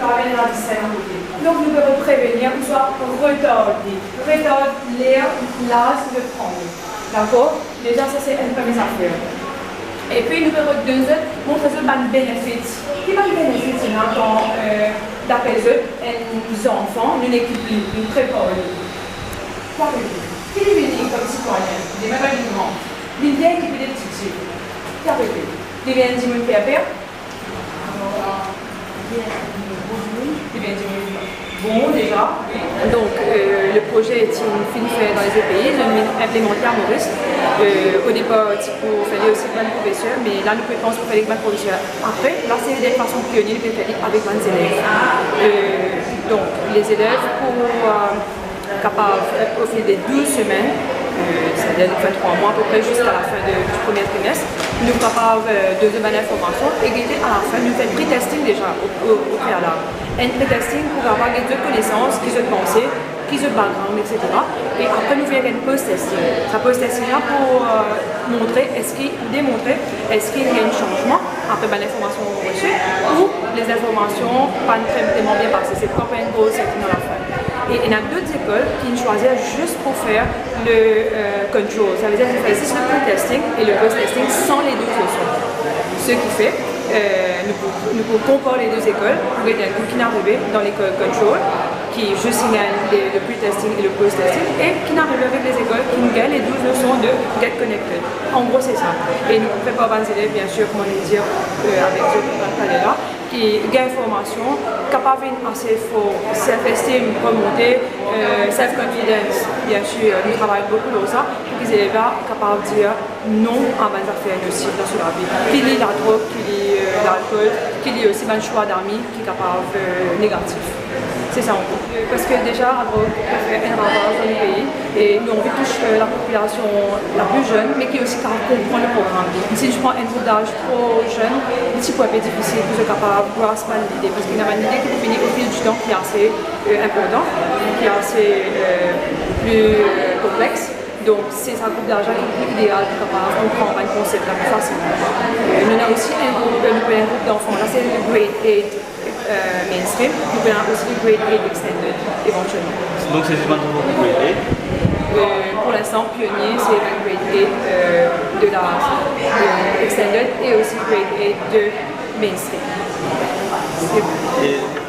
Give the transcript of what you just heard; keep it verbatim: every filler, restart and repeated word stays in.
Sa amenn ladisinn akote. Donk, nou pe prevenir ouswa retard li. Retard ler, laz nou pran li. Dakor? Deza, sa se enn premie zafer. Epi, nou pe rod donn zot, montre zot bann benefit. Ki bann benefit ena kan, eh, dapre zot, enn zanfan, nou ekip li, nou prepar li? Ki arive? Ki li vini kom sitwayen? Li mem pa vinn gran. Li vinn ekipe de pti. Ki arive? Li vinn dimoun fer per? Li vinn dimoun bon deza, wi. Donk, eh, le proze ti finn fer dan lezot pei, zot inn inplimante a Moris. Eh, o depar, ti pou fer li osi bann profeser, me la nou pe pans pou fer li bann profeser apre. La, se de fason pionie, nou pe fer li avek bann zelev. Eh, donk, lezelev pou, eh, kapav, eh, o fil de douz semenn, eh, setadir nou fer trwa mwa apepre ziska lafin de, di premie trimes, nou kapav, eh, donn bann informasion e gete alafin, nou fer pre-testing deza o, o, o prealab. Enn pre-testing pou kapav get zot konesans, ki zot panse, ki zot background, etsetera. E apre nou fer enn post-testing. Sa post-testing la pou, eh, montre eski, demontre eski ena enn sanzman apre bann informasion resi, ou les informations pa telman bien pase, se kan pe enn gro seti dan lafin. E ena dot lekol ki inn swazir zis pou fer le, eh, control. Savedir, zot fer zis le pre-testing e le post-testing san le douz leson. Seki fer, eh, nou pou, nou pou konpar le de lekol pou get enn kou ki inn arive dan lekol control, ki zis inn gagn le, le pre-testing e le post-testing, e ki inn arive avek le lekol ki inn gagn le douz leson de Get Connected. An gro, se sa. E nou prepar bann zelev, biensir, kouma nou dir, eh, avek zot taler la, ki gagn formasion, kapav vinn ase for, self-esteem remonte, eh, self-confidence, biensir, nou travay boukou lor sa, pou ki zelev la kapav dir non a bann zafer nosif dan so lavi. Ki li ladrog, ki li, eh, lalkol, ki li osi bann swa dami ki kapav, eh, negatif. Se sa, an gro. Parski deza, ladrog pe fer enn ravaz dan nou pei e nou anvi tous, eh, lapopilasion la pli zenn, me ki osi kapav konpran le program. Si nou pran enn group daz tro zenn, li ti pou enpe difisil pou zot kapav grasp bann lide, parski ena bann lide ki pou vini o fil di tan ki ase, eh, inportan, ki ase, eh, pli, eh, konplex. Donk, se sa group daz la ki pli ideal pou kapav konpran bann konsep la pli fasilman. Eh, nou ena osi enn group, eh, nou apel enn group danfan, la se grade eight, eh, mainstream, nou ena osi grade eight extended, evantielman. Donk, se zis bann zanfan grade eight? Eh, pou linstan, pionie, se bann grade eight, eh, de la, eh, extended e osi grade eight de mainstream. Se bon. E